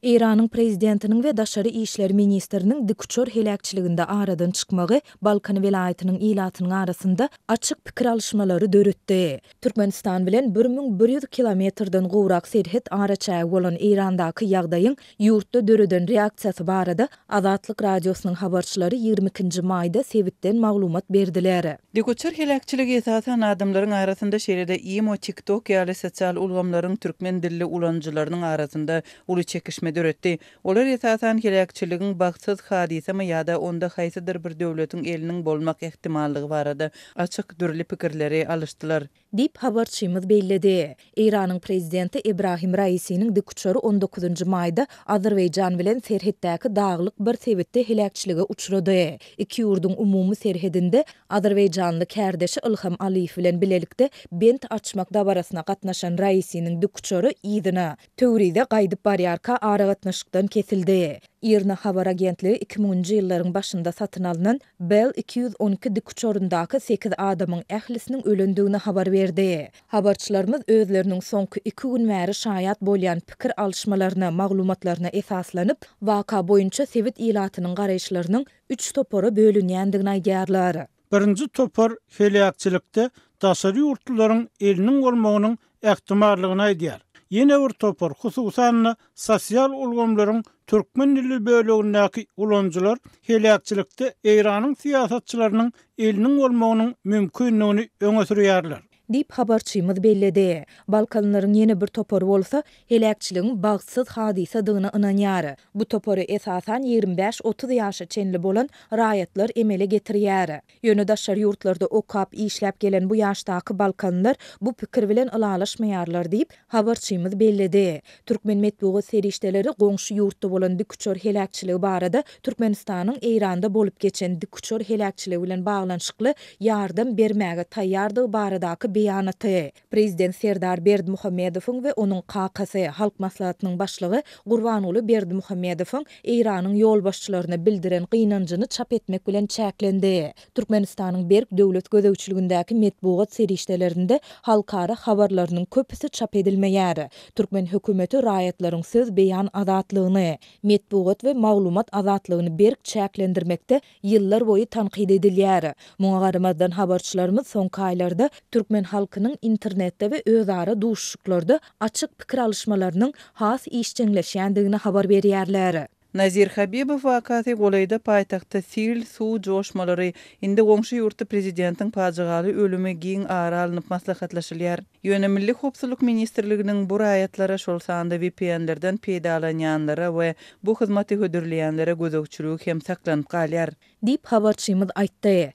Eýranyň prezidentiniň we daşary işler ministriniň dikuçar heläkçiliginde aradan çykmagy Balkan welaýatynyň ilatynyň arasynda açyk pikir alyşmalary döretdi. Türkmenistan bilen 1100 kilometrden gowrak serhet araçägi bolan Eýrandaky ýagdaýyň ýurtda döreden reaksiýasy barada Azatlyk Radiosynyň habarçylary 22-nji maýda sebitden maglumat berdiler. Dikuçar heläkçiligi esasan adamlaryň arasynda, şeýle-de imo, TikTok ýaly sosial ulgamlaryň türkmen dilli ulanyjylarynyň arasynda uly çekişme döretdi. Olar esasan heläkçiligiň bagtsyz hadysamy ýa-da onda haýsydyr bir döwletiň eliniň bolmak ähtimallygy barada açyk dürli pikirleri alyşdylar. Diýip, habarçymyz belledi. Eýranyň prezidenti Ebrahim Raisiniň dikuçary on dokuzynjy maýda Azerbaýjan bilen serhetdäki daglyk bir sebitde heläkçilige uçrady. Iki ýurduň umumy serhedinde azerbaýjanly kärdeşi Ilham Aliýew bilen bilelikde bent açmak dabarasyna gatnaşan Raisiniň dikuçary yzyna, Töwrize gaýdyp barýarka aragatnaşykdan kesildi. IRNA habar agentligi iki müňünji ýyllaryň başynda satyn alnan Bell 212 dikuçaryndaky sekiz adamyň ählisiniň ölendigini habar berdi. Habarçylarymyz özleriniň soňky iki gün bäri şaýat bolýan pikir alyşmalaryna, maglumatlaryna esaslanyp, waka boýunça sebit ilatynyň garaýyşlarynyň üç topara bölünýändigini aýdýarlar. Birinji topar heläkçilikde daşary ýurtlularyň eliniň bolmagynyň ähtimallygyny aýdýar. Ýene bir topar, hususan-da, sosial ulgamlaryň türkmen dilli bölegindäki ulanyjylar heläkçilikde Eýranyň syýasatçylarynyň eliniň bolmagynyň mümkindigini öňe sürýärler. Diýip, habarçymyz belledi. Balkanlaryň ýene bir topary bolsa, heläkçiligiň bagtsyz hadysadygyna ynanýar. Bu topary, esasan, 25-30 ýaşa çenli bolan raýatlar emele getirýär. Ýöne daşary ýurtlarda okap, işläp gelen bu ýaşdaky balkanlar bu pikir bilen ylalaşmaýarlar diýip, habarçymyz belledi. Türkmen metbugat serişdeleri goňşy ýurtda bolan dikuçar heläkçiligi barada Türkmenistanyň Eýranda bolup geçen dikuçar heläkçiligi bilen baglanyşykly ýardam bermäge taýýardygy baradaky beýanaty, Prezident Serdar Berdimuhamedowyň we onuň kakasy, Halk Maslahatynyň Başlygy Gurbanguly Berdimuhamedowyň Eýranyň ýolbaşçylaryna bildiren gynanjyny çap etmek bilen çäklendi. Türkmenistanyň berk döwlet gözegçiligindäki metbugat serişdelerinde halkara habarlarynyň köpüsi çap edilmeýär. Türkmen hökümeti raýatlaryň söz beýan azatlygyny, metbugat we maglumat azatlygyny berk çäklendirmekde ýyllar boýy tankyt edilýär. Muňa garamazdan habarçylarymyz soňky aýlarda türkmen halkynyň internetde we özara duşuşyklarda açyk pikir alyşmalarynyň has işjeňleşýändigini habar berýärler. Nazir Habibow wakasy golaýda paýtagtda sil, suw joşmalary, indi goňşy ýurtda prezidentiň pajygaly ölümi giň ara alnyp maslahatlaşylýar. Ýöne Milli howpsuzlyk ministrliginiň bu raýatlara, şol sanda VPN-lerden peýdalanýanlara we bu hyzmaty hödürleýänlere gözegçiligi hem saklanyp galýar. Diýip, habarçymyz aýtdy.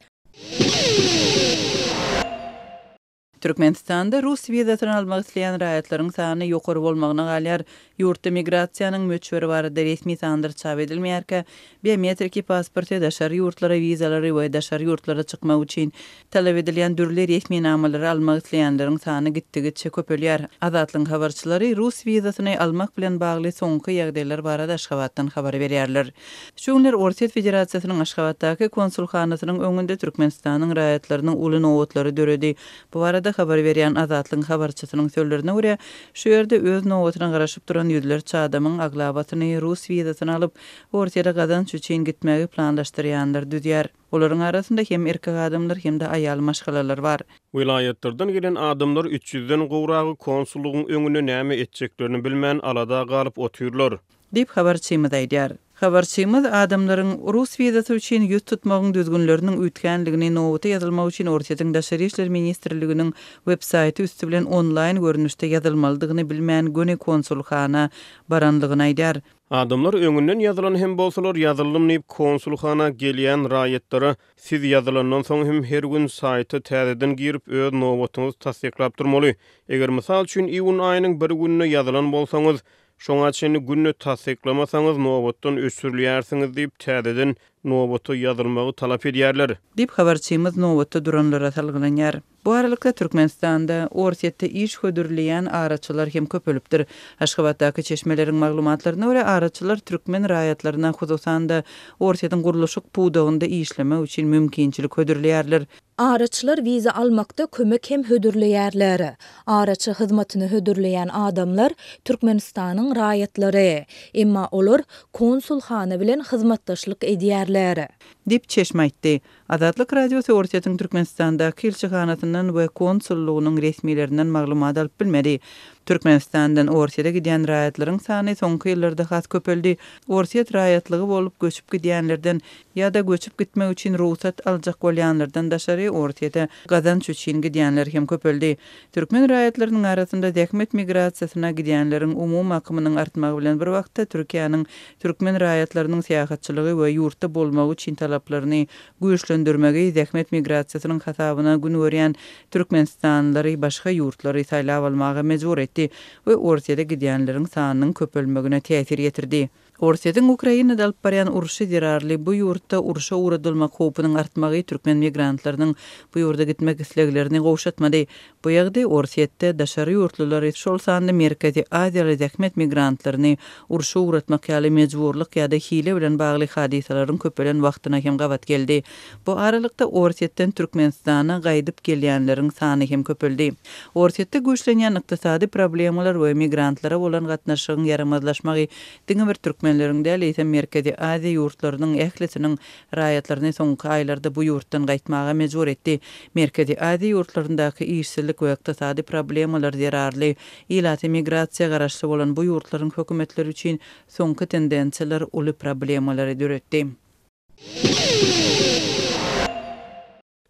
Türkmenistanda rus wizasyny almak isleýän raýatlaryň sany ýokary bolmagyna galýar. Ýurtda migrasiýanyň möçberi barada resmi sanlar çap edilmeýärkä, biometriki pasporty, daşary ýurtlara wizalary we daşary ýurtlara çykmak üçin talap edilýän dürli resminamalary almak isleýänleriň sany gitdigiçe köpelýär. Azatlygyň habarçylary rus wizasyny almak bilen bagly soňky ýagdaýlar barada Aşgabatdan habar berýärler. Şu günler Orsýet Federasiýasynyň Aşgabatdaky konsulhanasynyň öňünde Türkmenistanyň raýatlarynyň uly nobatlary döredi. Bu barada habar berýän Azatlygyň habarçysynyň sözlerine görä, şu ýerde öz nobatyna garaşyp duran ýüzlerçe adamyň aglabasyny rus wizasyny alyp, Orsýete gazanç üçin gitmegi planlaşdyrýanlar düzýär. Olaryň arasynda hem erkek adamlar, hem-de aýal maşgalalar bar. Welaýatlardan gelen adamlar üç ýüzden gowragy konsullygyň öňünde näme etjeklerini bilmän alada galyp otyrlar. Diýip, habarçymyz aýdýar. Habarçymyz adamlaryň rus wizasy üçin ýüz tutmagyň düzgünleriniň üýtgändigini, nobata ýazylmak üçin Orsýetiň Daşary işler ministrliginiň web-saýty üsti bilen onlaýn görnüşde ýazylmalydygyny bilmän göni konsulhana baranlygyny aýdýar. Adamlar öňünden ýazylan hem bolsalar, ýazyldym diýip konsulhana gelýän raýatlara siz ýazylandan soň hem her gün saýta täzeden girip öz nobatyňyzy tassyklap durmaly. Eger mysal üçin iýun aýynyň bir gününe ýazylan bolsaňyz, Şoňa çenli günde tassyklamasaňyz nobatdan öçürilýärsiňiz diýip täzeden Nobata ýazylmagy talap edýärler. Diýip, habarçymyz nobatda duranlara salgylanýar. Bu aralykda, Türkmenistanda Orsýetde iş hödürleýän araçylar hem köpelipdir. Aşgabatdaky çeşmeleriň maglumatlaryna görä, araçylar türkmen raýatlaryna, hususan-da, Orsýetiň gurluşyk pudagynda işlemek üçin mümkinçilik hödürleýärler. Araçylar wiza almakda kömek hem hödürleýärler. Araçy hyzmatyny hödürleýän adamlar Türkmenistanyň raýatlary. Emma olar konsulhana bilen hyzmatdaşlyk edýärler. Diýip, çeşme aýtdy. Azatlyk Radiosy Orsýetiň Türkmenistandaky ilçihanasyndan we konsullygynyň resmilerinden maglumat alyp bilmedi. Türkmenistandan Orsýete gidýän raýatlaryň sany soňky ýyllarda has köpeldi. Orsýet raýatlygy bolup göçüp gidýänlerden ýa-da göçüp gitmek üçin rugsat aljak bolýanlardan daşary Orsýete gazanç üçin gidýänler hem köpeldi. Türkmen raýatlarynyň arasynda zähmet migrasiýasyna gidýänleriň umumy akymynyň artmagy bilen bir wagtda Türkiýäniň türkmen raýatlarynyň syýahatçylygy we ýurtda bolmagy üçin talaplaryny güýçlendirmegi zähmet migrasiýasynyň hasabyna gün görýän türkmenistanlylary başga ýurtlary saýlap almaga mejbur etdi we Orsýete gidýänleriň sanynyň köpelmegine täsir ýetirdi. Orsýetiň Ukrainada alyp barýan urşy zerarly bu ýurtda urşa ugradylmak howpunyň artmagy türkmen migrantlarynyň bu ýurda gitmek isleglerini gowşatmady. Bu ýagdaý Orsýetde daşary ýurtlulary, şol sanda Merkezi Aziýaly zähmet migrantlaryny urşa ugratmak ýaly mejburlyk ýa-da hile bilen bagly hadysalaryň köpelen wagtyna hem gabat geldi. Bu aralykda Orsýetden Türkmenistana gaýdyp gelýänleriň sany hem köpeldi. Orsýetde güýçlenýän ykdysady problemalar we migrantlara bolan gatnaşygyň ýaramazlaşmagy diňe bir türkmenleriň däl, eýsem Merkezi Aziýa ýurtlarynyň ählisiniň raýatlaryny soňky aýlarda bu ýurtdan gaýtmaga mejbur etdi. Merkezi Aziýa ýurtlaryndaky işsizlik we ykdysady problemalar zerarly ilaty migrasiýa garaşly bolan bu ýurtlaryň hökümetleri üçin soňky tendensiýalar uly problemalary döretdi.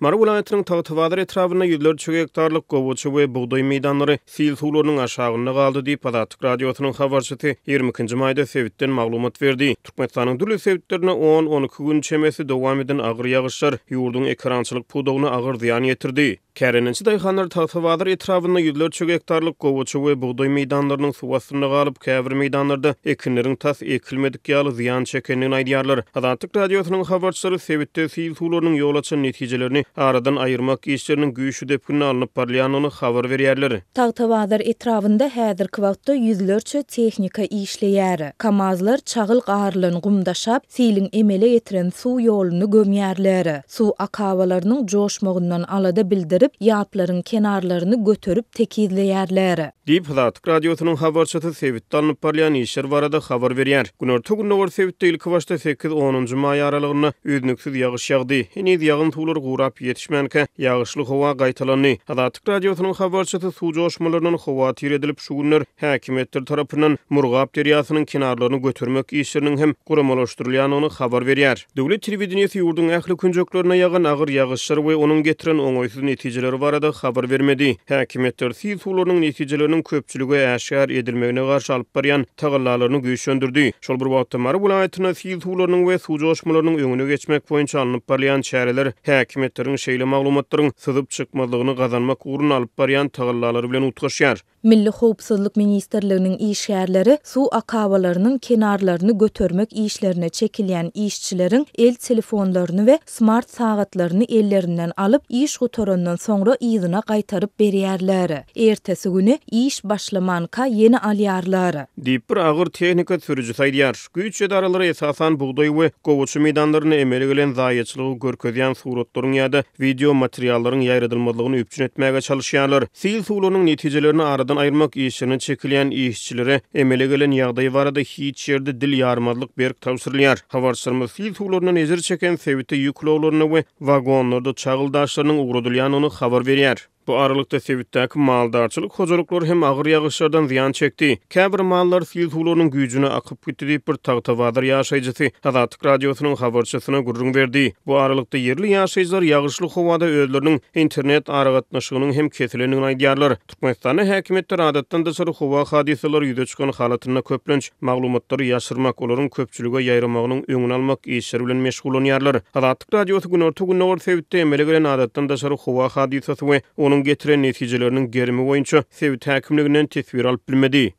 Mary welaýatynyň Tagtabazar etrabynda ýüzlerçe gektarlyk gowaça we bugdaý meýdanlary sil suwlarynyň aşagynda galdy diýip, Azatlyk Radiosynyň habarçysy 22 nji maýda sebitden maglumat berdi. Türkmenistanyň dürli sebitlerinde on-on iki gün çemesi dowam eden agyr ýagyşlar ýurduň ekerançylyk pudagyna agyr zyýan ýetirdi. Kärendeçi daýhanlar Tagtabazar etrabynda ýüzlerçe gektarlyk gowaça we bugdaý meýdanlarynyň suw astynda galyp, käbir meýdanlarda ekinleriň tas ekilmedik ýaly zyýan çekendigini aýdýarlar. Azatlyk Radiosynyň habarçylary sebitde sil suwlarynyň ýol açan netijelerini aradan aýyrmak işleriniň güýçli depginde alnyp barylýandygyny habar berýärler. Tagtabazar etrabynda häzirki wagtda ýüzlerçe tehnika işleýär. Kamazlar çagyl garylan gum daşap, siliň emele getiren suw ýoluny gömýärler. Suw akabalarynyň joşmagyndan alada bildirip, ýaplaryň kenarlaryny göterip tekizleýärler. Diýip, Azatlyk Radiosynyň habarçysy sebitde alnyp barylýan işler barada habar berýär. Günorta-gündogar sebitde ilkibaşda sekiz-onunjy maý aralygynda üznüksiz ýagyş ýagdy. Heniz ýagyn suwlary gurap ýetişmänkä, ýagyşly howa gaýtalandy. Azatlyk Radiosynyň habarçysy suw joşmalaryndan howatyr edilip, şu günler häkimiýetler tarapyndan Murgap derýasynyň kenarlaryny götermek işleriniň hem guramalaşdyrylýandygyny habar berýär. Döwlet telewideniýesi ýurduň ähli künjeklerinde ýagan agyr ýagyşlar we onuň getiren oňaýsyz netijeleri barada habar bermedi. Häkimiýetler sil suwlarynyň netijeleriniň köpçülige äşgär edilmegine garşy alyp barýan tagallalaryny güýçlendirdi. Şol bir wagtda, Mary welaýatynda sil suwlarynyň we suw joşmalarynyň öňüne geçmek boýunça alnyp barylýan çäreler häkimiýetleriň şeýle maglumatlaryň syzyp çykmazlygyny gazanmak ugrunda alyp barýan tagallalary bilen utgaşýar. Milli howpsuzlyk ministrliginiň işgärleri suw akabalarynyň kenarlaryny götermek işlerine çekilýän işçileriň el telefonlaryny we smart sagatlaryny ellerinden alyp, iş gutarandan soňra yzyna gaýtaryp berýärler. Ertesi güni iş başlamanka ýene alýarlar. Diýip, bir agyr tehnika sürüjisi aýdýar. Güýç edaralary esasan bugdaý we gowaça meýdanlarynda emele gelen zaýaçylygy görkezýän suratlaryň ýa-da wideo materiallaryň ýaýradylmazlygyny üpjün etmäge çalyşýarlar. Sil suwlarynyň netijelerini aradan aýyrmak işlerine çekilýän işçilere emele gelen ýagdaý barada hiç ýerde dil ýarmazlyk berk tabşyrylýar. Habarçylarymyz sil suwlaryndan ejir çeken sebite ýük ulaglarynda we wagonlarda çagyl daşlarynyň ugradylýandygyny habar berýär. Bu aralykda, sebitdäki maldarçylyk hojalyklary hem agyr ýagyşlardan zyýan çekdi. Käbir mallar sil suwlarynyň güýjüne akyp gitdi diýip, bir Tagtabazar ýaşaýjysy Azatlyk Radiosynyň habarçysyna gürrüň berdi. Bu aralykda, ýerli ýaşaýjylar ýagyşly howada özleriniň internet aragatnaşygynyň hem kesilendigini aýdýarlar. Türkmenistanda häkimiýetler adatdan daşary howa hadysalary ýüze çykan halatynda köplenç maglumatlary ýaşyrmak, olaryň köpçülige ýaýramagynyň öňüni almak işleri bilen meşgullanýarlar. Azatlyk Radiosy günorta-gündogar sebitde emele gelen adatdan daşary howa hadysasy we onuň getiren netijeleriniň gerimi boýunça sebit häkimliginden teswir alyp bilmedi.